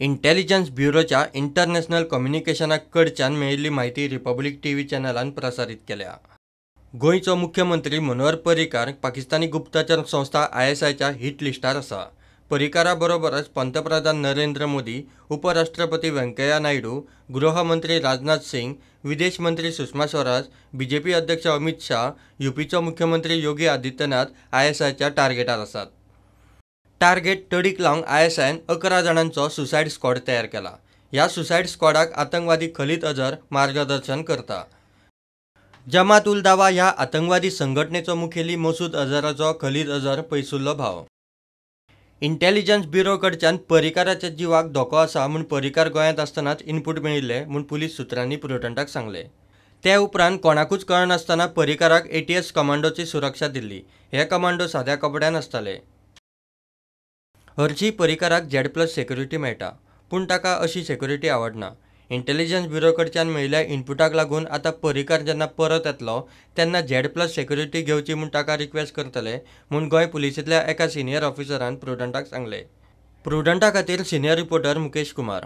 Intelligence ब्युरोच्या international कम्युनिकेशना कडच्यान मेळिल्ली म्हायती रिपब्लीक टीव्ही चॅनलान प्रसारीत केल्या. गोंयचो मुख्यमंत्री मनोहर पर्रीकार पाकिस्तानी गुप्तचर संस्था आयएसआयच्या हिट लिस्टार आसा. पर्रीकारा बरोबरच पंतप्रधान नरेंद्र मोदी, उपराष्ट्रपती व्यंकय्या नायडू, गृहमंत्री राजनाथ सिंग, विदेश मंत्री सुषमा स्वराज, बीजेपी अध्यक्ष अमित शाह, युपीचो मुख्यमंत्री योगी आदित्यनाथ आयएसआयच्या टार्गेटार आसात. टार्गेट तडीक लावंक आयएसआयन 11 जाणांचो सुसायड स्क्वॉड तयार केला. ह्या सुसायड स्क्वॉडाक आतंकवादी खलीद अझर मार्गदर्शन करता. जमात उल दावा ह्या आतंकवादी संघटनेचो मुखेली मसूद अझराचो खलीद अझर पयसुल्लो भाव. इंटेलिजन्स ब्युरो कडच्यान पर्रीकाराच्या जिवाक धोको आसा म्हूण पर्रीकार गोंयांत आसतनाच इनपूट मेळिल्ले म्हूण पुलीस सुत्रांनी प्रुडंटाक सांगले. ते उपरांत कोणाकूच कळनासतना पर्रीकाराक एटीएस कमांडोची सुरक्षा दिल्ली. हे कमांडो साद्या कपड्यान आसताले. हरशी पर्रीकाराक Z+ security मेळटा, पूण ताका अशी सेक्युरिटी आवडना. इंटेलिजन्स ब्युरो कडच्यान मेळिल्ल्या इनपुटाक लागून आतां पर्रीकार जेन्ना परत येतलो तेन्ना Z+ security घेवची म्हूण ताका रिक्वेस्ट करतले म्हूण गोंय पुलिसेंतल्या एका सिनियर ऑफिसरान प्रुडंटाक सांगले. प्रुडंटा खातीर सिनियर रिपोर्टर मुकेश कुमार.